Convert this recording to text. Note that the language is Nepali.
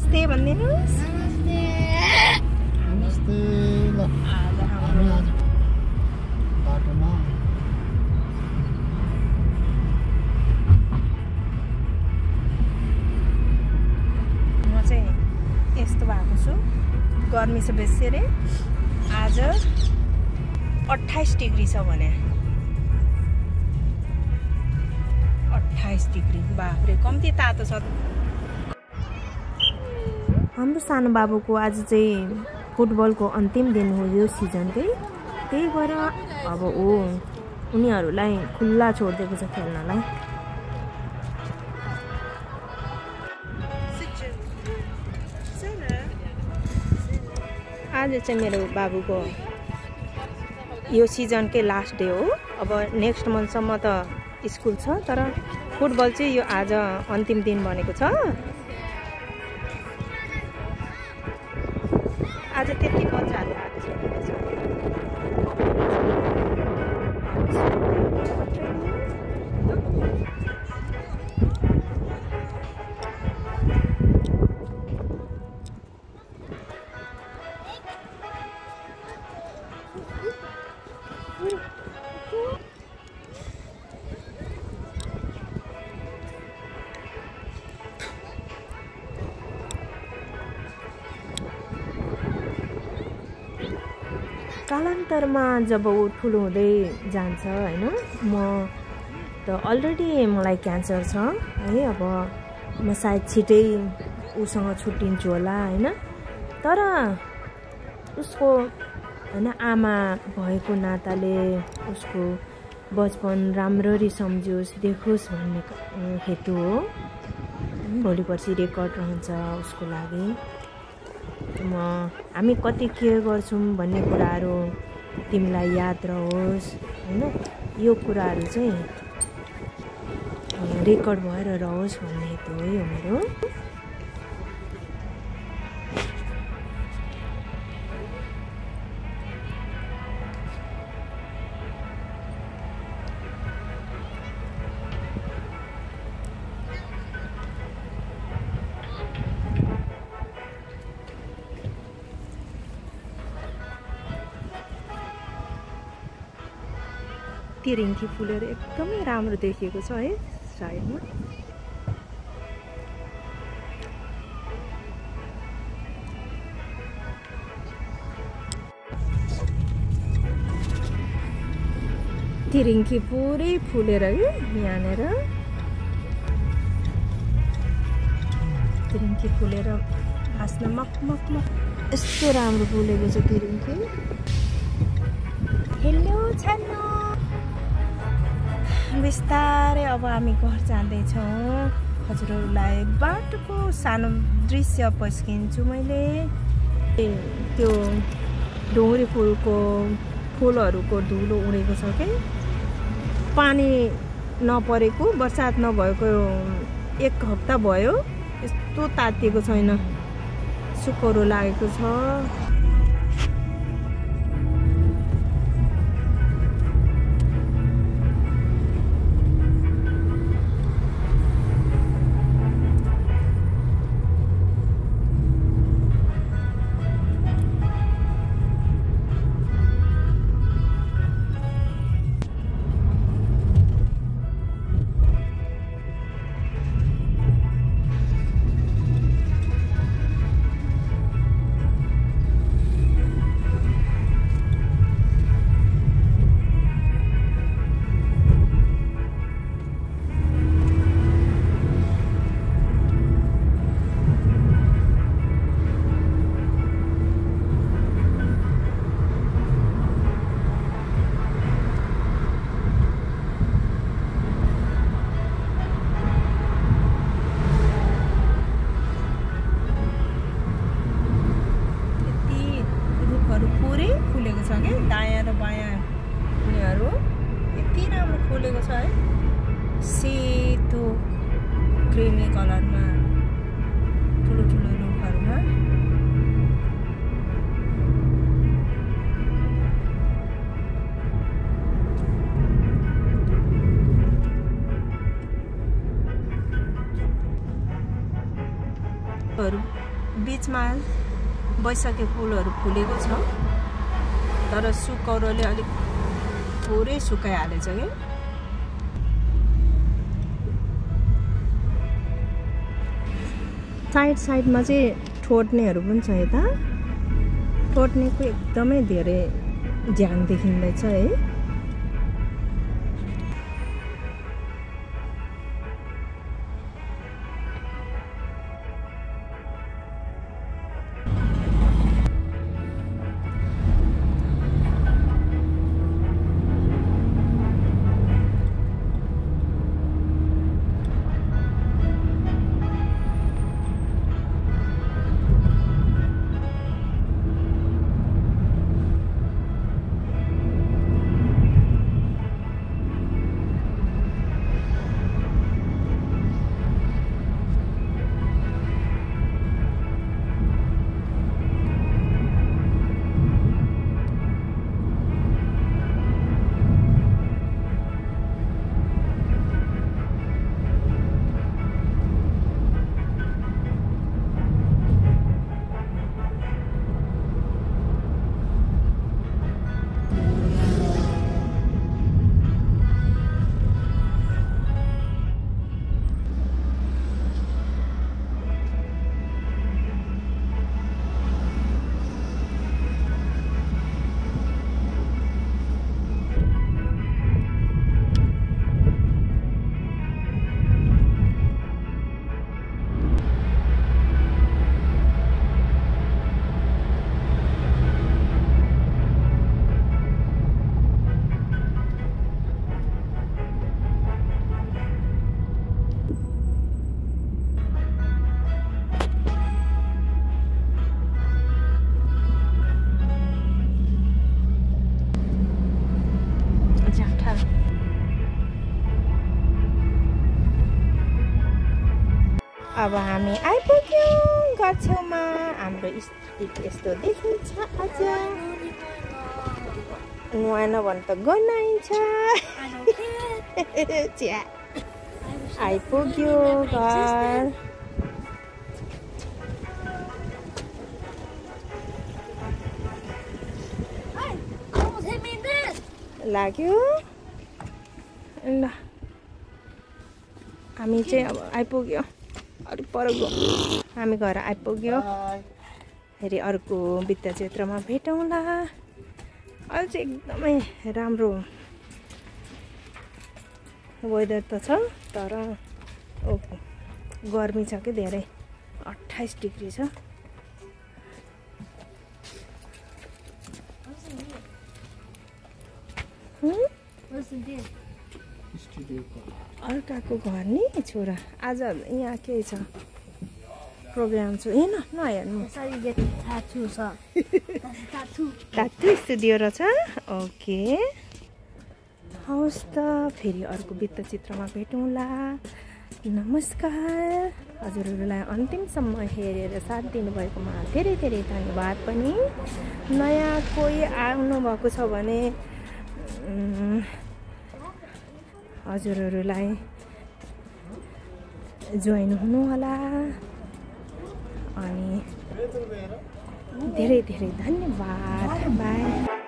नमस्ते भन्दिनुस्। नमस्ते। ल आज हाम्रो बाटोमा म चाहिँ यस्तो भएको छु, गर्मी छ बेसी रे। आज 28 डिग्री छ भने 28 डिग्री, बाफ्रे कम्ती तातो छ। हाम्रो सानो बाबुको आज चाहिँ फुटबलको अन्तिम दिन हो यो सिजनकै, त्यही भएर अब उनीहरूलाई खुल्ला छोडिदिएको छ खेल्नलाई। आज चाहिँ मेरो बाबुको यो सिजनकै लास्ट डे हो। अब नेक्स्ट मन्थसम्म त स्कुल छ, तर फुटबल चाहिँ यो आज अन्तिम दिन बनेको छ। आज त्यति बच्चाहरू आएको छैन। कालान्तरमा जब ऊ ठुलो हुँदै जान्छ होइन, म त अलरेडी मलाई क्यान्सर छ है। अब म सायद छिटै उसँग छुट्टिन्छु होला होइन, तर उसको होइन आमा भएको नाताले उसको बचपन राम्ररी सम्झियोस् देखोस् भन्ने हेतु हो। भोलि पर्सि रेकर्ड रहन्छ उसको लागि। हामी कति केयर गर्छौँ भन्ने कुराहरू तिमीलाई याद रहोस् होइन, यो कुराहरू चाहिँ रेकर्ड भएर रहोस् भन्ने हेतु हो यो मेरो। तिरिङ्की फुलहरू एकदमै राम्रो देखिएको छ है साइडमा। तिरिङ्की पुरै फुलेर कि यहाँनिर तिरिङ्की फुलेर हाँस्न मकमक यस्तो राम्रो फुलेको छ तिरिङ्की। हेलो छानो, बिस्तारै अब हामी घर जाँदैछौँ। हजुरहरूलाई बाटोको सानो दृश्य पस्किन्छु मैले। त्यो ढुङ्ग्री फुलहरूको धुलो उडेको छ कि, पानी नपरेको, बर्सात नभएको 1 हप्ता भयो, यस्तो तातिएको छैन, सुकौरो लागेको छ। दायाँ र बायाँ उनीहरू यति राम्रो फुलेको छ है, सेतो क्रिमी कलरमा ठुलो ठुलो रुखहरूमा। बीचमा बैशाखी फुलहरू फुलेको छ तर सुकौरोले अलिक पुरै सुकाइहालेछ कि साइडमा चाहिँ ठोट्नेहरू पनि छ यता ठोट्नेको एकदमै धेरै झ्याङ देखिँदैछ है अब हामी आइपुग्यौँ घर छेउमा हाम्रो स्ट्रिट यस्तो देखिन्छ आज नुहाएन भने त गनाइन्छ चिया आइपुग्यो घर लाग्यो ल हामी चाहिँ अब आइपुग्यो अलिक पर हामी घर आइपुग्यो फेरि अर्को बित्ता क्षेत्रमा भेटौँला अहिले चाहिँ एकदमै राम्रो वेदर त छ तर ओके गर्मी छ कि धेरै 28 डिग्री छ अर्काको घर नि छोरा आज यहाँ के छ प्रोग्राम छ हेर्न नहेर्नु तातु स्टुडियो रहेछ ओके हवस् त फेरि अर्को वृत्तचित्रमा भेटौँला नमस्कार हजुरहरूलाई अन्तिमसम्म हेरेर साथ दिनुभएकोमा धेरै धेरै धन्यवाद पनि नयाँ कोही आउनुभएको छ भने हजुरहरूलाई जोइन हुनु होला अनि धेरै धेरै धन्यवाद बाई